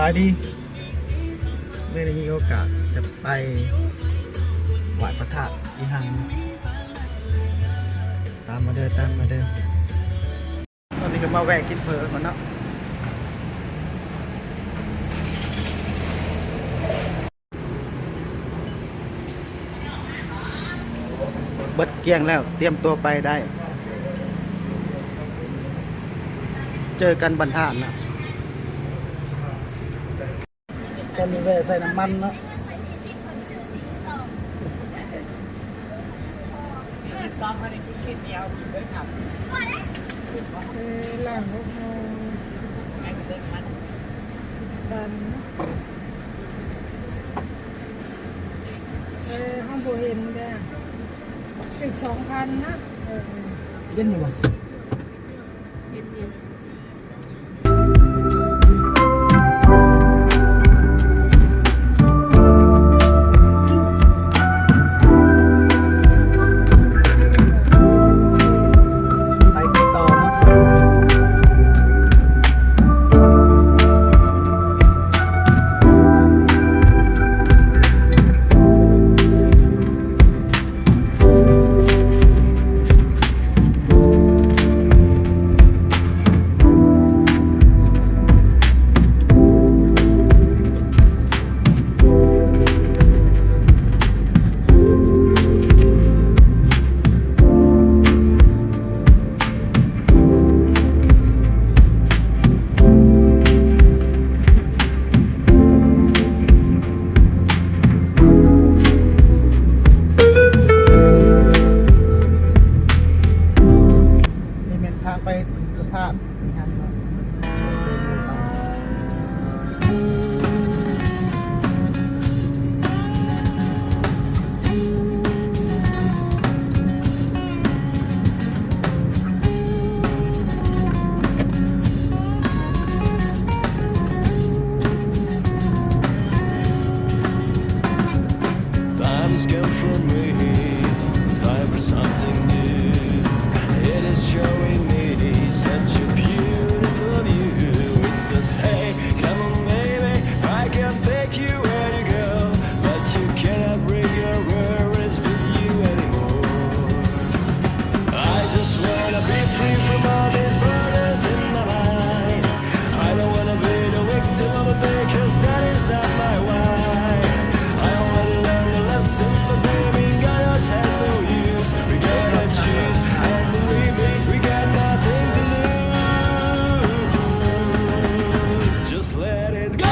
ສະບາຍດີ ມື້ນີ້ມີໂອກາດຈະໄປໄຫວ້ພະທາດອີ່ຮັ່ງ ຕາມມາເດີ ຕາມມາເດີ. ຕອນນີ້ກໍມາແວະກິນເຝີກ່ອນເນາະ. ເບິດກ້ຽງແລ້ວ ຕຽມຕົວໄປໄດ້ ເຈີກັນບ້ານທາດນະ. ຕອນນີ້ແວ່ໃສ່ນ້ຳມັນເນາະ. ເອີ ລ້າງຫົກໂມງ ເອີ ເຮົາບໍ່ເຫັນເດ້ ເປັນສອງພັນນະ. ເອີ ເຢັນຢູ່ບໍ່? ເຢັນໆ.ນີ້ແມ່ນທາງໄປພະທາດອີ່ຮັ່ງເນາະ. Time's come for me, time for something new. It is showing me such a beautiful view. It says, "Hey, come on, baby, I can take you where you go, but you cannot bring your worries with you anymore." I just wanna be free from all these burdens in my mind. I don't wanna be the victim of the day, 'cause that is not my way. I already learned the lesson, but baby, got no chance, no use. We gotta choose, and believe me, we got nothing to lose. Just let it go.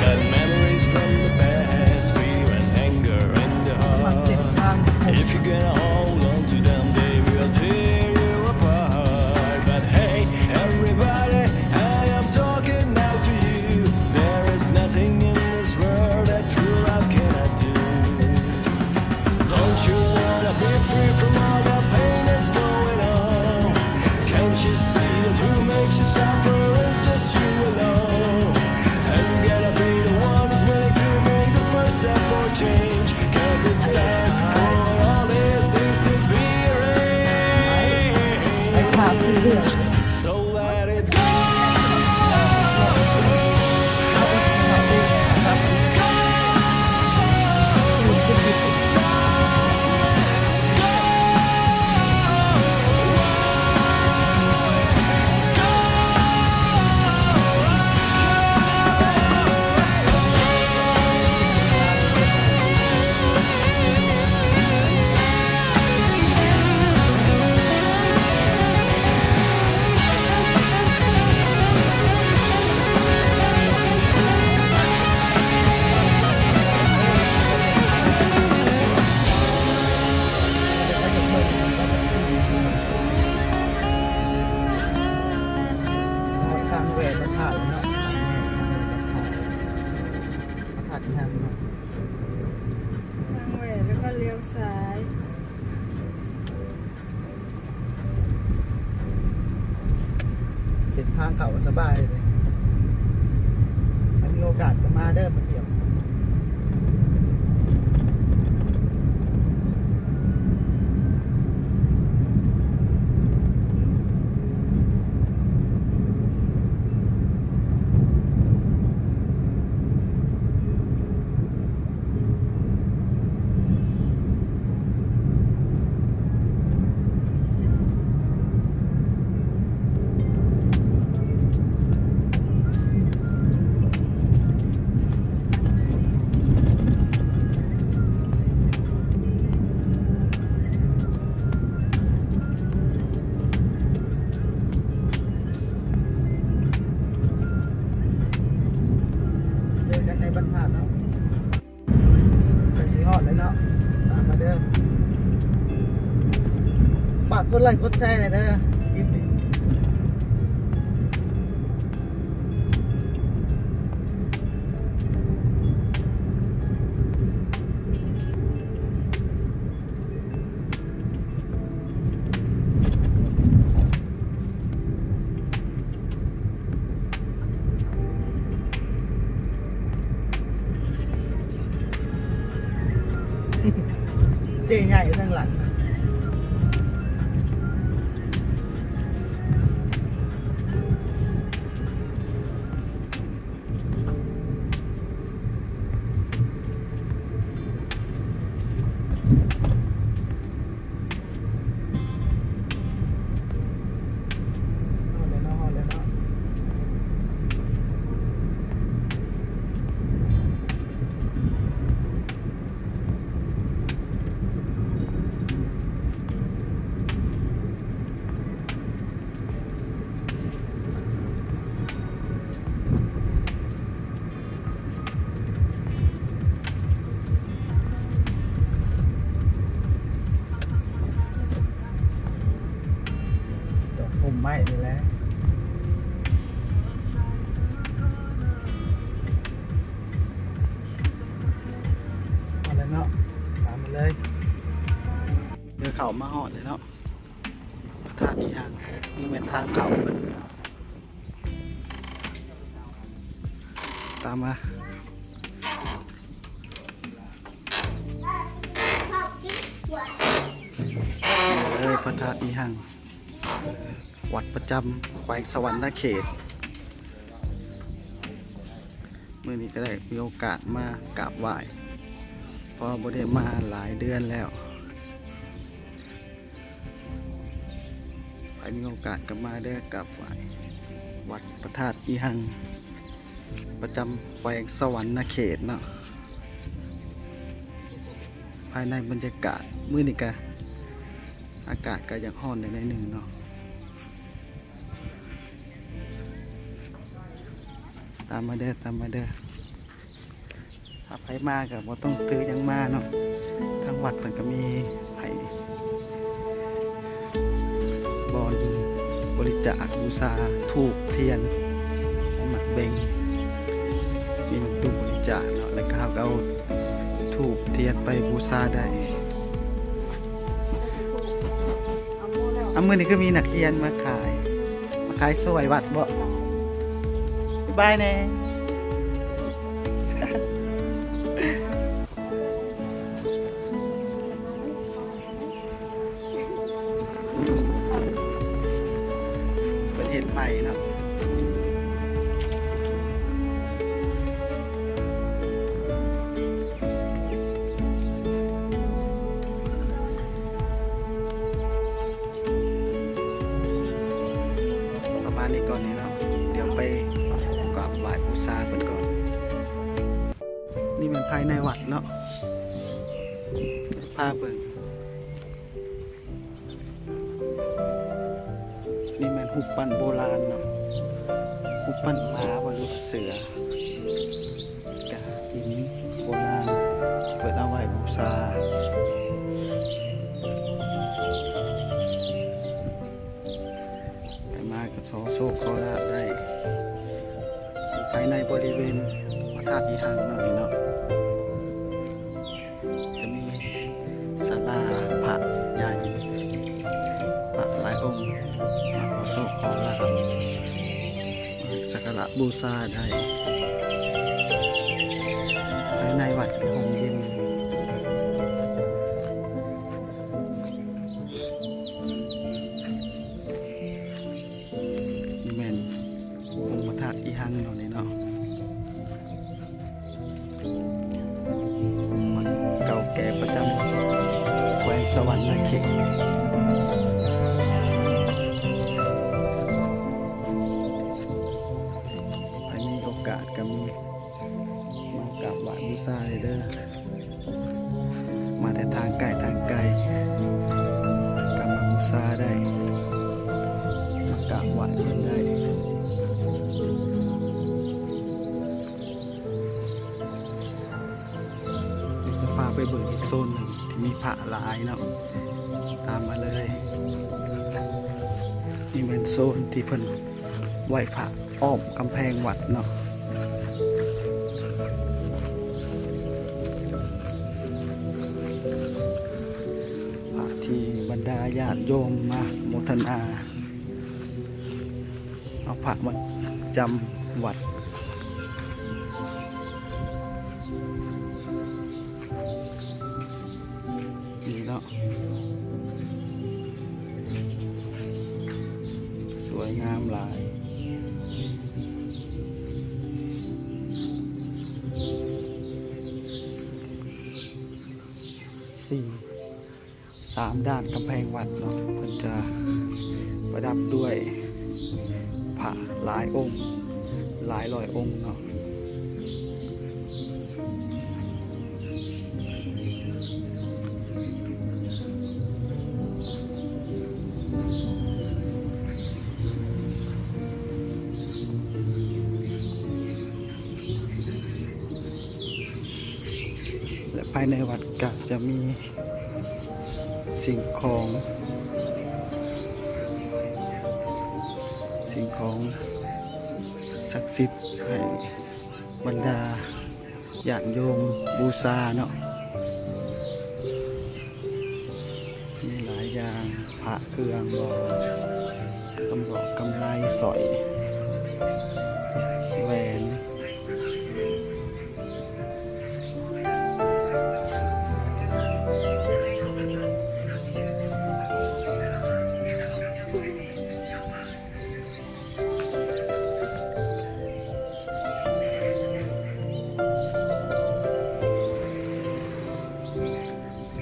But memories from the past, fear and anger in the heart. If you get a hold on to them, they will tear you apart. But hey, everybody, I am talking now to you. There is nothing in this world that true love cannot do. Don't you wanna be free from all the pain that's going on? Can't you see that who makes you suffer is just you alone? And you gotta be the one who's willing to make the first step for change. 'Cause it's time for all these things to be erased. So let it go. ທາງເຂົ້າກໍສະບາຍເລີຍ. ຖ້າມີໂອກາດກໍມາເດີ ມາທ່ຽວ. ເຈີກັນໃນບ້ານທາດເນາະ. ໃກ້ຊິຮອດແລ້ວເນາະ ຕາມມາເດີ. ຝາກກົດໄລກົດແຊແດ່ເດີ ຄລິບນີ້. ເຈ້ໃຫຍ່ທາງຫຼັງ. ຮອດແລ້ວເນາະ ຮອດແລ້ວເນາະ. ດອກຜົມໄມ້ນີ້ແຫຼະ. ມາແລ້ວເນາະ ຕາມມາເລີຍ. ເດີ ເຂົ້າມາຮອດແລ້ວເນາະ ພະທາດອີຫັງ. ນີ້ແມ່ນທາງເຂົ້າເພິ່ນ. ຕາມມາ. ເອີ ພະທາດອີຫັງ ວັດປະຈຳແຂວງສະຫວັນນະເຂດ. ມື້ນີ້ກໍໄດ້ມີໂອກາດມາກາບໄຫວ້ ເພາະວ່າບໍ່ໄດ້ມາຫຼາຍເດືອນແລ້ວ. ໃຜມີໂອກາດກໍມາເດີ ກາບໄຫວ້ວັດພະທາດອີຫັງ ປະຈຳແຂວງສະຫວັນນະເຂດເນາະ. ພາຍໃນບັນຍາກາດ ມື້ນີ້ກະອາກາດກະຢາກຮ້ອນແດ່ໜ້ອຍໜຶ່ງເນາະ. ຕາມມາເດີ ຕາມມາເດີ. ຖ້າໃຜມາກໍບໍ່ຕ້ອງຖືຫຍັງມາເນາະ. ທາງວັດເພິ່ນກໍມີໃຫ້ບ່ອນບໍລິຈາກບູຊາ ທູບ ທຽນ ໝາກເບັງ ມີໝາກຕູບບໍລິຈາກເນາະ. ແລ້ວກໍເຮົາກໍເອົາທູບທຽນໄປບູຊາໄດ້. ອາ ມື້ນີ້ຄືມີນັກຮຽນມາຂາຍ ມາຂາຍຊ່ວຍວັດບໍ? ບາຍແດ່. ເພິ່ນເຮັດໃໝ່ເນາະ. ປະມານນີ້ກ່ອນນີ້ເນາະ. ດຽວໄປກາບໄຫວ້ບູຊາເພິ່ນກ່ອນ. ນີ້ແມ່ນພາຍໃນວັດເນາະ ພາເບິ່ງ. ນີ້ແມ່ນຮູບປັ້ນໂບລານເນາະ ຮູບປັ້ນໝາບໍ ຫຼືວ່າເສືອ ກະຫີນໂບລານທີ່ເພິ່ນເອົາໄວ້ບູຊາ. ໃຜມາກໍຂໍໂຊກຂໍລາບໄດ້ ພາຍໃນບໍລິເວນພະທາດອີຫັງເນາະ ນີ້ເນາະ. ຈະມີສາລາພະໃຫຍ່ ພະຫຼາຍອົງ ມາຂໍໂຊກຂໍລາບ. ກາບບູຊາໄດ້. ພາຍໃນວັດກໍຮົ່ມເຢັນ. ນີ້ແມ່ນອົງພະທາດອີຮັງເນາະນີ້ເນາະ. ວັດເກົ່າແກ່ປະຈຳແຂວງສະຫວັນນະເຂດ. ໃຜມີໂອກາດກໍມີມາກາບໄຫວ້ບູຊາເດີ. ມາແຕ່ທາງໃກ້ທາງໄກກໍມາບູຊາໄດ້ ມາກາບໄຫວ້ເພິ່ນໄດ້. ດຽວຈະພາໄປເບິ່ງອີກໂຊນໜຶ່ງທີ່ມີພະຫຼາຍເນາະ ຕາມມາເລີຍ. ນີ້ແມ່ນໂຊນທີ່ເພິ່ນໄຫວ້ພະອ້ອມກຳແພງວັດເນາະ ພະທີ່ບັນດາຍາດໂຍມມາໂມທະນາ ເອົາພະມາຈຳວັດ. ນີ້ເນາະ ສວຍງາມຫຼາຍ. ສາມດ້ານກຳແພງວັດເນາະ ເພິ່ນຈະປະດັບດ້ວຍພະຫຼາຍອົງ ຫຼາຍຮ້ອຍອົງເນາະ. ແລະ ພາຍໃນວັດກໍຈະມີສິ່ງຂອງ ສິ່ງຂອງສັກສິດໃຫ້ບັນດາຍາດໂຍມບູຊາເນາະ. ມີຫຼາຍຢ່າງ ພະເຄື່ອງບໍ່ ກຳບອກກຳໄລ ສ້ອຍ ແຫວນ.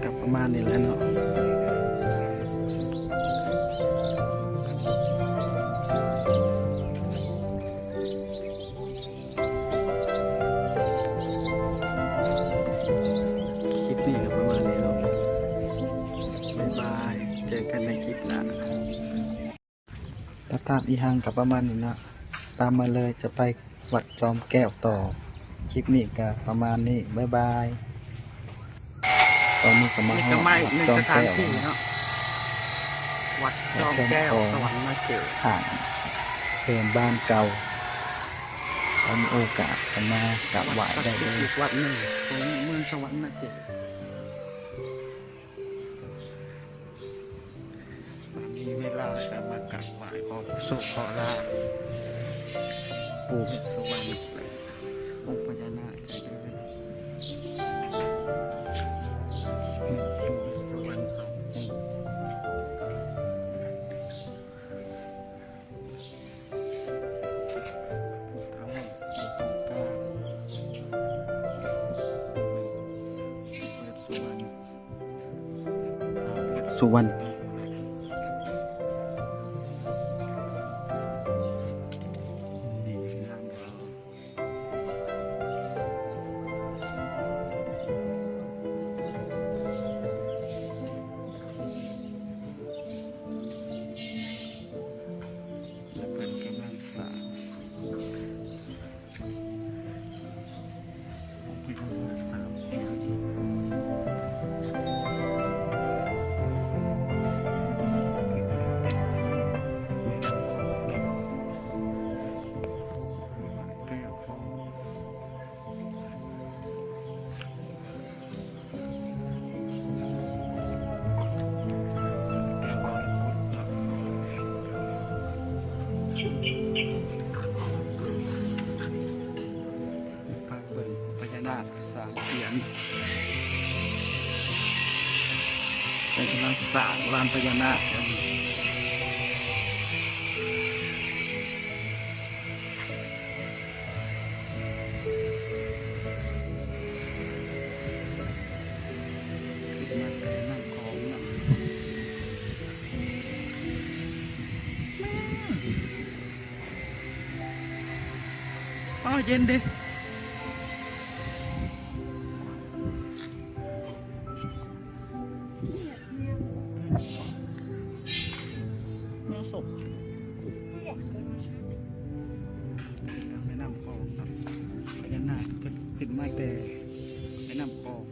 ກໍປະມານນີ້ແຫຼະເນາະ. ຄລິບນີ້ກໍປະມານນີ້ເນາະ. ບາຍບາຍ ເຈີກັນໃນຄລິບໜ້າ. ພະທາດອີຮັງກໍປະມານນີ້ເນາະ. ຕາມມາເລີຍ ຈະໄປວັດຈອມແກ້ວຕໍ່. ຄລິບນີ້ກໍປະມານນີ້. ບາຍບາຍ. ຕອນນີ້ກໍມາຮອດວັດຈອມແກ້ວແລ້ວເນາະ. ວັດຈອມແກ້ວ ສະຫວັນນະເຂດ ທາງເດີນບ້ານເກົ່າ. ຖ້າມີໂອກາດກໍມາກາບໄຫວ້ໄດ້ເດີ. ວັດສັກສິດອີກວັດໜຶ່ງຂອງເມືອງສະຫວັນນະເຂດ. ມີເວລາກໍມາກາບໄຫວ້ຂໍໂຊກຂໍລາບ ປູ່ເວດສຸວັນ ອົງພະຍານາກໄດ້ເດີ. ປູ່ເວດສຸວັນສອງອົງ. ຜູ້ທ້າວຢູ່ຕົງກາງ ເວດສຸວັນ ທ້າວເວດສຸວັນ. ແລະ ເພິ່ນກຳລັງສ້າງ ອົງພະຍານາກສາມອົງ. ສ້າງລານພະຍານາກ ຂຶ້ນມາແຕ່ນ້ຳຂອງນຳ. ອ້າວ ເຢັນເດ້. ແມວສົບ ແມ່ນ້ຳຂອງເນາະ ພະຍານາກເພິ່ນຂຶ້ນມາແຕ່ແມ່ນ້ຳຂອງ.